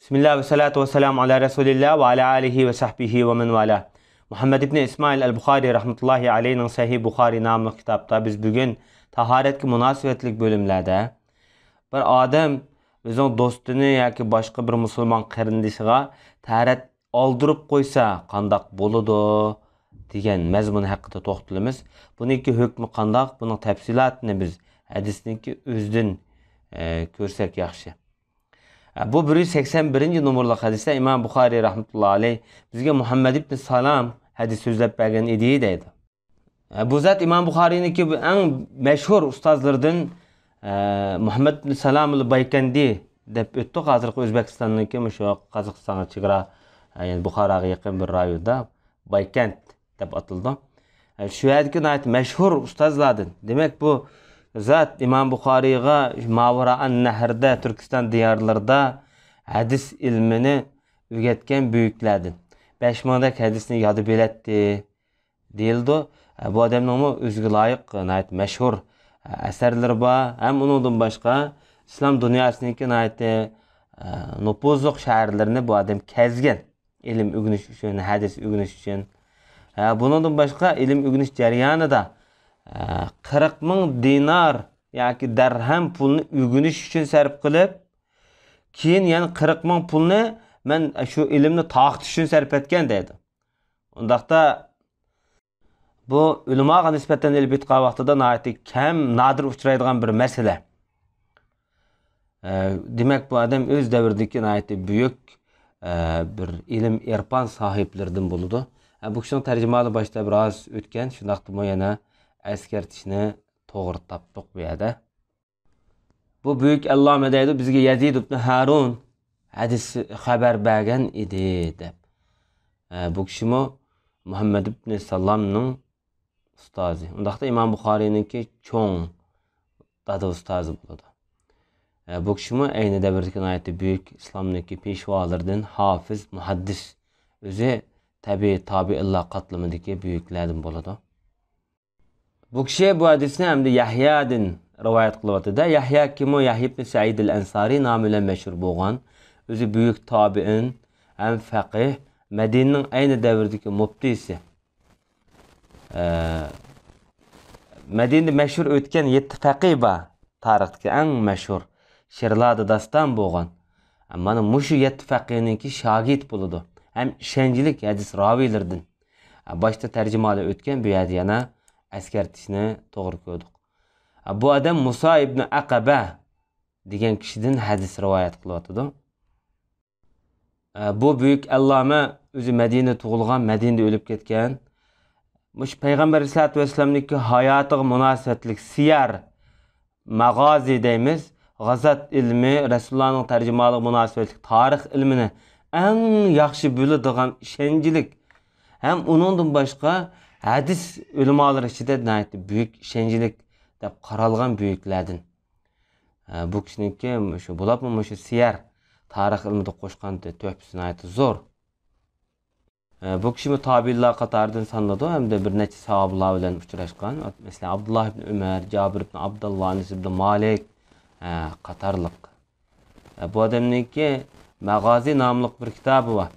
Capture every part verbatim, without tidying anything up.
بىسمىللا ۋەسسالاتۇ ۋەسسالامۇ ئالا رەسۇلىللا ۋە ئالا ئالىھى ۋە سەھبىھى ۋە مەن ۋالا. مۇھەممەد ئىبنى ئىسمائىل ئەل بۇخارى رەھمەتۇللاھى ئەلەيھىنىڭ سەھىھ بۇخارى ناملىق كىتابتا بىز بۈگۈن تاھارەتكە مۇناسىۋەتلىك بۆلۈملەردە بىر ئادەم ئۆزىنىڭ دوستىنى ياكى باشقا بىر مۇسۇلمان قېرىندىشىغا تاھارەت ئالدۇرۇپ قويسا قانداق بولىدۇ دېگەن مەزمۇن ھەققىدە توختىلىمىز. بۇنىڭكى ھۆكمى قانداق؟ بۇنىڭ تەپسىلاتىنى بىز ھەدىسنىڭكى ئۆزىدىن، ئە، كۆرسەك ياخشى. ئە، بۇ بىر يۈز سەكسەن بىرىنچى نومۇرلۇق ھەدىستە ئىمام بۇخارىي رەھمەتۇللا ئەلەيھ بىزگە مۇھەممەد ئىبنى سالام ھەدىس سۆزلەپ بەرگەن ئىدى دەيدۇ. ئە، بۇ زات ئىمام بۇخارىينىڭكى ئەڭ مەشھۇر ئۇستازلىرىدىن، ئە، مۇھەممەد ئىبنى سالام ئەل بايكەندى دەپ ئۆتتۇق. ھازىرقى ئۆزبېكىستاننىڭكى مۇشۇ قازاقىستانغا چېگرا، ئە، يەنى بۇخاراغا يېقىن بىر رايوندا بايكەنت دەپ ئاتىلىدۇ. ئە، شۇ يەردىكى ناھايىتى مەشھۇر ئۇستازلاردىن. دېمەك، بۇ زات ئىمام بۇخارىيغا ماۋۇرائان نەھردە، تۈركىستان دىيارلىرىدا ھەدىس ئىلمىنى ئۆگەتكەن بۈيۈكلەردىن. بەش مىڭدەك ھەدىسنى ياد بىلەتتى دېيىلىدۇ. ئە، بۇ ئادەمنىڭمۇ ئۆزىگە لايىق ناھايىتى مەشھۇر، ئە، ئەسەرلىرى بار. ھەم ئۇنىڭدىن باشقا ئىسلام دۇنياسىنىڭكى ناھايىتى، ئە، نوپۇزلۇق شەھەرلىرىنى بۇ ئادەم كەزگەن. ئىلىم ئۆگىنىش ئۈچۈن، ھەدىس ئۆگىنىش ئۈچۈن. ھە، بۇنىڭدىن باشقا ئىلىم ئۆگىنىش جەريانىدا، ئە، قىرىق مىڭ دىنار ياكى دەرھەم پۇلنى ئۆگىنىش ئۈچۈن سەرپ قىلىپ، كېيىن يەنە قىرىق مىڭ پۇلنى مەن شۇ ئىلىمنى تارقىتىش ئۈچۈن سەرپ ئەتكەن دەيدۇ. ئۇنداقتا بۇ ئۆلىماغا نىسبەتەن ئېلىپ ئېيتقان ۋاقتىدا ناھايىتى كەم، نادىر ئۇچرايدىغان بىر مەسىلە. ئە، دېمەك، بۇ ئادەم ئۆز دەۋرىدىكى ناھايىتى بۈيۈك، ئە، بىر ئىلىم ئېرپان ساھىبلىرىدىن بولىدۇ. ئە، بۇ كىشىنىڭ تەرجىمىھالى باشتا بىراز ئۆتكەن، شۇنداقتىمۇ يەنە ئەسكەرتىشنى توغرا تاپتۇق بۇ يەردە. بۇ بۈيۈك ئەللامە دەيدۇ، بىزگە يەزىد ئىبن ھارۇن ھەدىس خەۋەر بەرگەن ئىدى، دەپ. ئە، بۇ كىشىمۇ مۇھەممەد ئىبن سالامنىڭ ئۇستازى. ئۇنداقتا ئىمام بۇخارىينىڭكى چوڭ دادا ئۇستازى بولىدۇ. ئە، بۇ كىشىمۇ ئەينى دەۋردىكى ناھايىتى بۈيۈك ئىسلامنىڭكى پېشۋالىرىدىن، ھافىز، مۇھەددىس، ئۆزى تەبىئىي تابىئىنلار قاتلىمىدىكى بۈيۈكلەردىن بولىدۇ. بۇ كىشى بۇ ھەدىسنى ئەمدى يەھيادىن رىۋايەت قىلىۋاتىدۇ. يەھيا كىمۇ؟ يەھيا ئىبن سەئىد ئەل ئەنسارى نامى بىلەن مەشھۇر بولغان، ئۆزى بۈيۈك تابىئىن ھەم فەقىھ، مەدىنىنىڭ ئەينى دەۋردىكى مۇپتىسى. ئە، مەدىنىدە مەشھۇر ئۆتكەن يەتتە فەقىھ بار، تارىختىكى ئەڭ مەشھۇر، شىرلاردا داستان بولغان. مانا مۇشۇ يەتتە فەقىھنىڭكى شاگىرت بولىدۇ ھەم ئىشەنچلىك ھەدىس راۋىلىرىدىن. باشتا تەرجىمىھالى ئۆتكەن، بۇ يەردە يەنە ئەسكەرتىشنى توغرا كۆردۇق. بۇ ئادەم مۇسا ئىبنى ئەقەبە دېگەن كىشىدىن ھەدىس رىۋايەت قىلىۋاتىدۇ. بۇ بۈيۈك ئەللامە ئۆزى مەدىنىدە تۇغۇلغان، مەدىنىدە ئۆلۈپ كەتكەن. مۇشۇ پەيغەمبەر ئەلەيھىسسالاتۇ ۋەسسالامنىڭكى ھاياتىغا مۇناسىۋەتلىك سىيەر، ماغازى دەيمىز، غازات ئىلمى، رەسۇلۇللانىڭ تەرجىمىھالىغا مۇناسىۋەتلىك تارىخ ئىلمىنى ئەڭ ياخشى بىلىدىغان، ئىشەنچلىك ھەم ئۇنىڭدىن باشقا ھەدىس ئۆلىمالىرى ئىچىدە ناھايىتى بۈيۈك، ئىشەنچلىك دەپ قارالغان بۈيۈكلەردىن. ئە، بۇ كىشىنىڭكى مۇشۇ، بولۇپمۇ مۇشۇ سىيەر، تارىخ ئىلمىدا قوشقان تۆھپىسى ناھايىتى زور. ئە، بۇ كىشىمۇ تابىئىنلار قاتارىدىن سانىلىدۇ ھەمدە بىر نەچچە ساھابىلار بىلەن ئۇچراشقان. مەسىلەن، ئابدۇللا ئىبن ئۆمەر، جابىر ئىبن ئابدۇللا، ئەنەس ئىبن مالىك، ئە، قاتارلىق. ئە، بۇ ئادەمنىڭكى مەغازى ناملىق بىر كىتابى بار.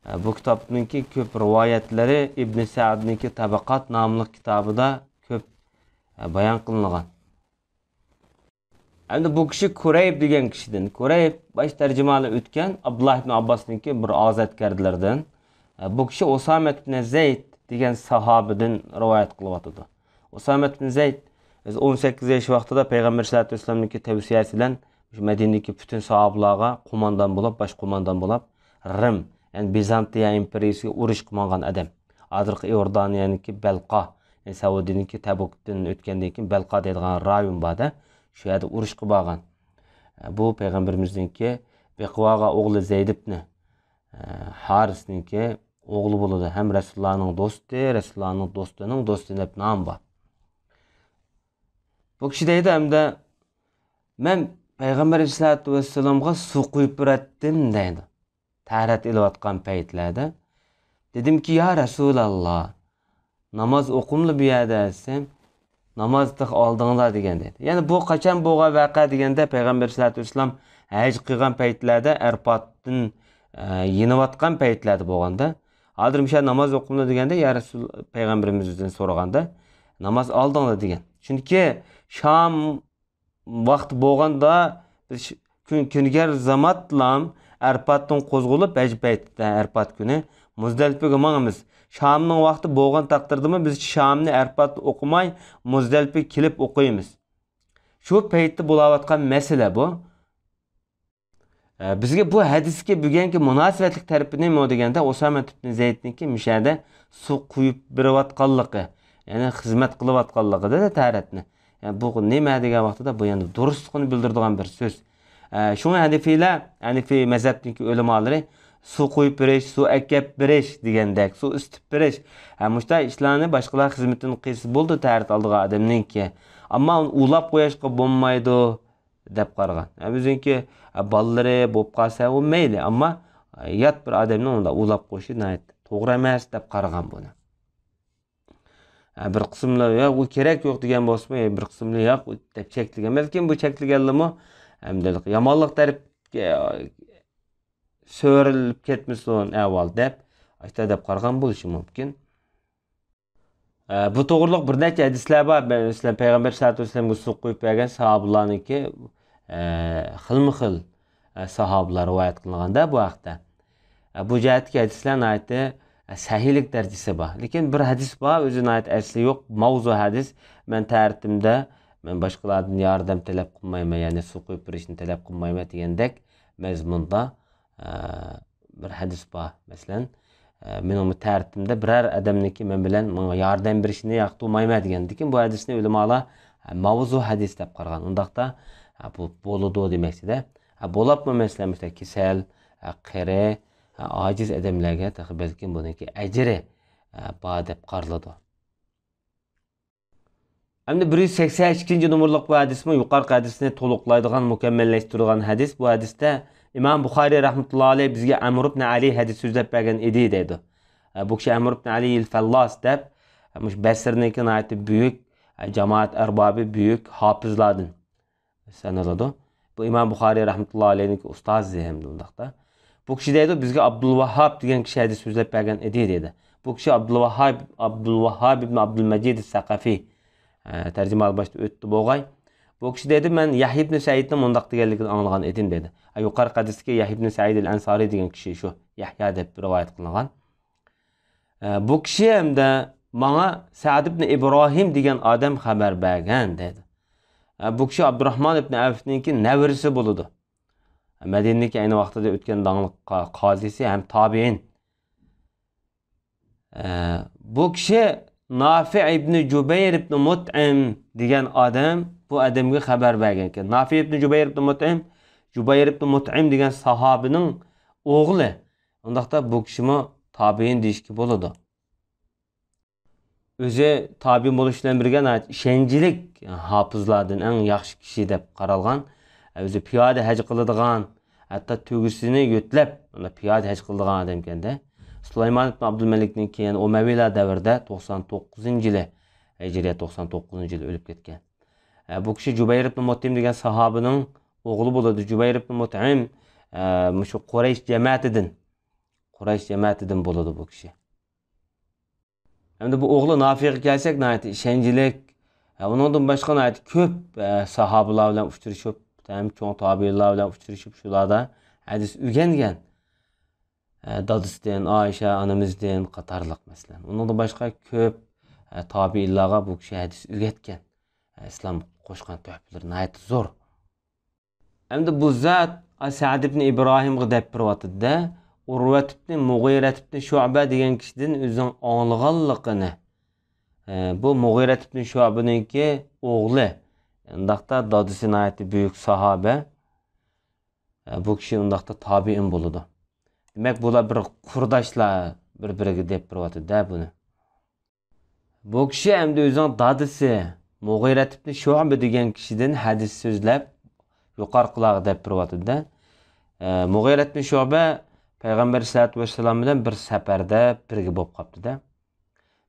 ئە، بۇ كىتابنىڭكى كۆپ رىۋايەتلىرى ئىبن سەئدنىڭكى تەبەقات ناملىق كىتابىدا كۆپ، ئە، بايان قىلىنغان. ئەمدى بۇ كىشى كۇرەيب دېگەن كىشىدىن. كۇرەيب باش تەرجىمىھالى ئۆتكەن ئابدۇللا ئىبن ئابباسنىڭكى بىر ئازادكارلىرىدىن. ئە، بۇ كىشى ئۇسامەت ئىبن زەيد دېگەن ساھابىدىن رىۋايەت قىلىۋاتىدۇ. ئۇسامەت ئىبن زەيد ئۆزى ئون سەككىز ياش ۋاقتىدا پەيغەمبەر ئەلەيھىسسالاتۇ ۋەسسالامنىڭكى تەۋسىيەسى بىلەن مۇشۇ مەدىنىدىكى پۈتۈن ساھابىلارغا قوماندان بولۇپ، باش قوماندان بولۇپ، رىم، يەنى بىزانتىيە ئىمپېرىيىسىگە ئۇرۇش قىلمىغان ئادەم. ھازىرقى ئىئوردانىيەنىڭكى بەلقا، يەنى سەئۇدىنىڭكى تەبۇكتىن ئۆتكەندىن كېيىن بەلقا دەيدىغان رايون بار-دە، شۇ يەردە ئۇرۇشقا بارغان. بۇ پەيغەمبىرىمىزنىڭكى بېقىۋالغان ئوغلى زەيد ئىبنى، ئە، ھارىسنىڭكى ئوغلى بولىدۇ. ھەم رەسۇلۇللانىڭ دوستى، رەسۇلۇللانىڭ دوستىنىڭ دوستى دەپ نامى بار. بۇ كىشى دەيدۇ، ھەمدە مەن پەيغەمبەر ئەلەيھىسسالاتۇ ۋەسسالامغا سۇ قۇيۇپ بېرەتتىم دەيدۇ. تەھارەت ئېلىۋاتقان پەيتلەردە. دېدىمكى، يا رەسۇلاللا، ناماز ئوقۇملا بۇ يەردە دېسەم، ناماز تېخى ئالدىڭدا دېگەن دەيدۇ. يەنى بۇ قاچان بولغان ۋەقە دېگەندە، پەيغەمبەر ئەلەيھىسسالاتۇ ۋەسسالام ھەج قىلغان پەيتلەردە ئەرپاتتىن، ئە، يېنىۋاتقان پەيتلەردە بولغاندا، ھازىر مۇشۇ ناماز ئوقۇڭلار دېگەندە، يا رەسۇل، پەيغەمبىرىمىزدىن سورىغاندا، ناماز ئالدىڭلار دېگەن. چۈنكى شام ۋاقتى بولغاندا، بىز ش-، كۈن، كۈنگەر زاماتلام ئەرپاتتىن قوزغىلىپ، ھەج پەيتىدە، ئەرپات كۈنى مۇزدەلىپىگە ماڭىمىز. شامنىڭ ۋاقتى بولغان تەقدىردىمۇ، بىز شامنى ئەرپاتتا ئوقۇماي، مۇزدەلىپىگە كېلىپ ئوقۇيمىز. شۇ پەيتتە بولاۋاتقان مەسىلە بۇ. ئە، بىزگە بۇ ھەدىسكە بۈگۈنكى مۇناسىۋەتلىك تەرىپى نېمە دېگەندە، ئۇسامە ئىبن زەيدنىڭكى مۇشۇ يەردە سۇ قۇيۇپ بېرىۋاتقانلىقى، يەنى خىزمەت قىلىۋاتقانلىقىدا تەرەتنى. يەنى بۇ نېمە دېگەن ۋاقتىدا بۇ يەنە دۇرۇسلۇقىنى بىلدۈرىدىغان بىر سۆز. ئە، شۇڭا ھەنىفىيلەر، ھەنىفىي مەزھەپتىكى ئۆلىمالىرى سۇ قۇيۇپ بېرىش، سۇ ئەكەپ بېرىش دېگەندەك، سۇ ئىسىتىپ بېرىش. ھە، مۇشۇنداق ئىشلارنى باشقىلار خىزمىتىنى قىلسا بولىدۇ، تەرەت ئالىدىغان ئادەمنىڭكى. ئەمما ئۇنى ئۇلاپ قويۇشقا بولمايدۇ دەپ قارىغان. ھە، ئۆزىنىڭكى، ھە، بالىلىرى بولۇپ قالسا، ئۇ مەيلى، ئەمما، ھە، يات بىر ئادەمنىڭ ئۇنداق ئۇلاپ قويۇشى ناھايىتى توغرا ئەمەس دەپ قارىغان بۇنى. ھە، بىر قىسىملار، ياق، ئۇ كېرەك يوق دېگەن بولسىمۇ، بىر قىسىملار ياق دەپ چەكلىگەن. بەلكىم بۇ چەكلىگەنلىرىمۇ، ھەمدە يامانلىق تەرەپكە سۆرىلىپ كەتمىسۇن ئەھۋال دەپ، ئاشتا دەپ قارىغان بولۇشى مۇمكىن. ئە، بۇ توغرىلىق بىر نەچچە ھەدىسلەر بار. مەسىلەن، پەيغەمبەر سەللەللاھۇ ئەلەيھى ۋەسەللەمگە سۇ قۇيۇپ بەرگەن ساھابىلارنىڭكى، ئە، خىلمۇ خىل، ئە، ساھابىلار رىۋايەت قىلغاندا بۇ ھەقتە. ئە، بۇ جەھەتتىكى ھەدىسلەر ناھايىتى، ئە، سەھىھلىك دەرىجىسى بار. لېكىن بىر ھەدىس بار، ئۆزى ناھايىتى ئەسلى يوق، ماۋزۇ ھەدىس. مەن تەرىتىمدە، مەن باشقىلاردىن ياردەم تەلەپ قىلمايمەن، يەنى سۇ قۇيۇپ بېرىشنى تەلەپ قىلمايمەن دېگەندەك مەزمۇندا، ئە، بىر ھەدىس بار. مەسىلەن، ئە، مېنىڭ تەرىتىمدە بىرەر ئادەمنىڭكى مەن بىلەن ماڭا ياردەم بېرىشىنى ياقتۇرمايمەن دېگەندىكىن، بۇ ھەدىسنى ئۆلىمالار، ئە، ماۋزۇ ھەدىس دەپ قارىغان. ئۇنداقتا، ئە، بۇ بولىدۇ دېمەكچىدە. ئە، بولۇپمۇ مەسىلەن، مۇشۇنداق كېسەل، ئە، قېرى، ئە، ئاجىز ئادەملەرگە تېخى بەلكىم بۇنىڭكى ئەجرى، ئە، بار دەپ قارىلىدۇ. ئەمدى بىر يۈز سەكسەن ئىككىنچى نومۇرلۇق بۇ ھەدىسمۇ يۇقىرىقى ھەدىسنى تولۇقلايدىغان، مۇكەممەللەشتۈرىدىغان ھەدىس. بۇ ھەدىستە ئىمام بۇخارىي رەھمەتۇللاھى ئەلەيھ بىزگە ئەمر ئىبن ئەلى ھەدىس سۆزلەپ بەرگەن ئىدى دەيدۇ. ئە، بۇ كىشى ئەمر ئىبن ئەلى ئەل فەللاس دەپ، ئە، مۇشۇ بەسرىنىڭكى ناھايىتى بۈيۈك، ئە، جامائەت ئەربابى، بۈيۈك ھاپىزلاردىن سانىلىدۇ. بۇ ئىمام بۇخارىي رەھمەتۇللاھى ئەلەيھنىڭكى ئۇستازى ھەمدە ئۇنداقتا. بۇ كىشى دەيدۇ، بىزگە ئابدۇلۋاھاب دېگەن كىشى ھەدىس سۆزلەپ بەرگەن ئىدى دەيدۇ. بۇ كىشى ئابدۇلۋاھاب، ئابدۇلۋاھاب ئىبن ئابدۇلمەجىد سەقەفى، ئە، تەرجىمىھالى باشتا ئۆتتى بولغاي. بۇ كىشى دەيدۇ، مەن يەھيا ئىبن سەئىدنىڭ مۇنداق دېگەنلىكىنى ئاڭلىغان ئىدىم دەيدۇ. ئە، يۇقىرىقى ھەدىستىكى يەھيا ئىبن سەئىد ئەل ئەنسارى دېگەن كىشى شۇ يەھيا دەپ رىۋايەت قىلىنغان. ئە، بۇ كىشى ھەمدە ماڭا سەئد ئىبن ئىبراھىم دېگەن ئادەم خەۋەر بەرگەن دەيدۇ. ئە، بۇ كىشى ئابدۇراھمان ئىبن ئەۋفنىڭكى نەۋرىسى بولىدۇ. مەدىنىدىكى ئەينى ۋاقتىدا ئۆتكەن داڭلىق قا-، قازىسى ھەم تابىئىن. ئە، بۇ كىشى نافىئ ئىبن جۇبەير ئىبن مۇتئىم دېگەن ئادەم بۇ ئادەمگە خەۋەر بەرگەنكەن. نافىئ ئىبن جۇبەير ئىبن مۇتئىم، جۇبەير ئىبن مۇتئىم دېگەن ساھابىنىڭ ئوغلى. ئۇنداقتا بۇ كىشىمۇ تابىئىن دېيىشكە بولىدۇ. ئۆزى تابىئىن بولۇش بىلەن بىرگە ناھايىتى ئىشەنچلىك ھاپىزلاردىن ئەڭ ياخشى كىشى دەپ قارالغان. ئۆزى پىيادە ھەج قىلىدىغان، ھەتتا تۆگىسىنى يۆتلەپ، مانا پىيادە ھەج قىلىدىغان ئادەمكەن-دە. سۇلايمان ئىبن ئابدۇلمەلىكتىن كېيىن ئۇمەۋىيلار دەۋرىدە توقسان توققۇزىنچى يىلى، ھىجرىيە توقسان توققۇزىنچى يىلى ئۆلۈپ كەتكەن. ئە، بۇ كىشى جۇبەير ئىبن مۇتئىم دېگەن ساھابىنىڭ ئوغلى بولىدۇ. جۇبەير ئىبن مۇتئىم، ئە، مۇشۇ قۇرەيش جەمەتىدىن، قۇرەيش جەمەتىدىن بولىدۇ بۇ كىشى. ئەمدى بۇ ئوغلى نافىغا كەلسەك، ناھايىتى ئىشەنچلىك. ھە، ئۇنىڭدىن باشقا ناھايىتى كۆپ، ھە، ساھابىلار بىلەن ئۇچرىشىپ، ھەم چوڭ تابىئىنلار بىلەن ئۇچرىشىپ، شۇلاردا ھەدىس ئۆگەنگەن. ھە، دادىسىدىن، ئائىشە ئانىمىزدىن قاتارلىق، مەسىلەن. ئۇنىڭدىن باشقا كۆپ، ھە، تابىئىنلارغا بۇ كىشى ھەدىس ئۆگەتكەن. ھە، ئىسلام قوشقان تۆھپىلىرى ناھايىتى زور. ئەمدى بۇ زات سەئد ئىبن ئىبراھىمغا دەپ بېرىۋاتىدۇ-دە، ئۇرۋەت ئىبن مۇغىرەت ئىبن شۇئبە دېگەن كىشىدىن ئۆزىنىڭ ئاڭلىغانلىقىنى. ئە، بۇ مۇغىرەت ئىبن شۇئبىنىڭكى ئوغلى. ئۇنداقتا دادىسى ناھايىتى بۈيۈك ساھابە. ئە، بۇ كىشى ئۇنداقتا تابىئىن بولىدۇ. دېمەك، بۇلار بىر قۇرداشلار بىر-بىرىگە دەپ بېرىۋاتىدۇ-دە بۇنى. بۇ كىشى ئەمدى ئۆزىنىڭ دادىسى مۇغىرەت ئىبن شۇئبە دېگەن كىشىدىن ھەدىس سۆزلەپ، يۇقىرىقىلارغا دەپ بېرىۋاتىدۇ-دە. ئە، مۇغىرەت ئىبن شۇئبە پەيغەمبەر ئەلەيھىسسالاتۇ ۋەسسالام بىلەن بىر سەپەردە بىرگە بولۇپ قاپتۇ-دە.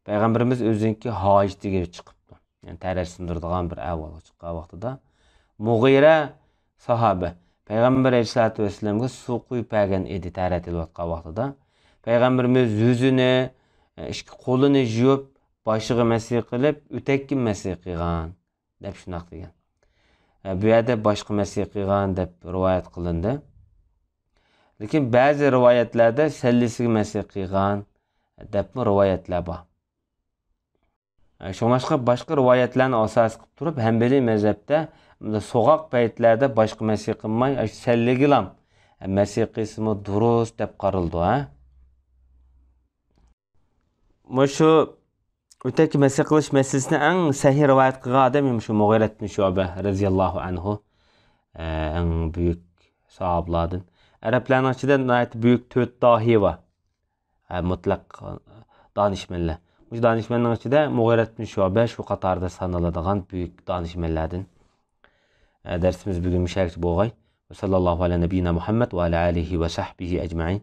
پەيغەمبىرىمىز ئۆزىنىڭكى ھاجىتىگە چىقىپتۇ. يەنى تەرەت سۇندۇرىدىغان بىر ئەھۋالغا چىققان ۋاقتىدا مۇغىرە ساھابە، پەيغەمبەر ئەلەيھىسسالاتۇ ۋەسسالامغا سۇ قۇيۇپ بەرگەن ئىدى تەھارەت ئېلىۋاتقان ۋاقتىدا. پەيغەمبىرىمىز يۈزىنى، ئىككى قولىنى يۇيۇپ، باشىغا مەسىھ قىلىپ، ئۆتەككە مەسىھ قىلغان، دەپ شۇنداق دېگەن. بۇ يەردە باشقا مەسىھ قىلغان دەپ رىۋايەت قىلىندى. لېكىن بەزى رىۋايەتلەردە سەللىسىگە مەسىھ قىلغان دەپمۇ رىۋايەتلەر بار. شۇڭلاشقا باشقا رىۋايەتلەرنى ئاساس قىلىپ تۇرۇپ، ھەنبەلىي مەزھەپتە سوغۇق پەيتلەردە باشقا مەسىھ قىلماي، ئاشۇ سەللىگىلام مەسىھ قىلسىمۇ دۇرۇس دەپ قارىلىدۇ، ھە؟ مۇشۇ ئۆتەككە مەسىھ قىلىش مەسىلىسىنى ئەڭ سەھىھ رىۋايەت قىلغان ئادەم مۇشۇ مۇغىرەت بىن شۇئبە رەزىياللاھۇ ئەنھۇ، ئە، ئەڭ بۈيۈك ساھابىلاردىن. ئەرەبلەرنىڭ ئىچىدە ناھايىتى بۈيۈك تۆت داھىي بار. ئە، مۇتلەق دانىشمەنلەر. مۇشۇ دانىشمەننىڭ ئىچىدە مۇغىرەت بىن شۇئبە شۇ قاتاردا سانىلىدىغان بۈيۈك دانىشمەنلەردىن. ئە، دەرسىمىز بۈگۈن مۇشۇ يەرگىچە بولغاي. وصلى الله على نبينا محمد وعلى آله وصحبه أجمعين.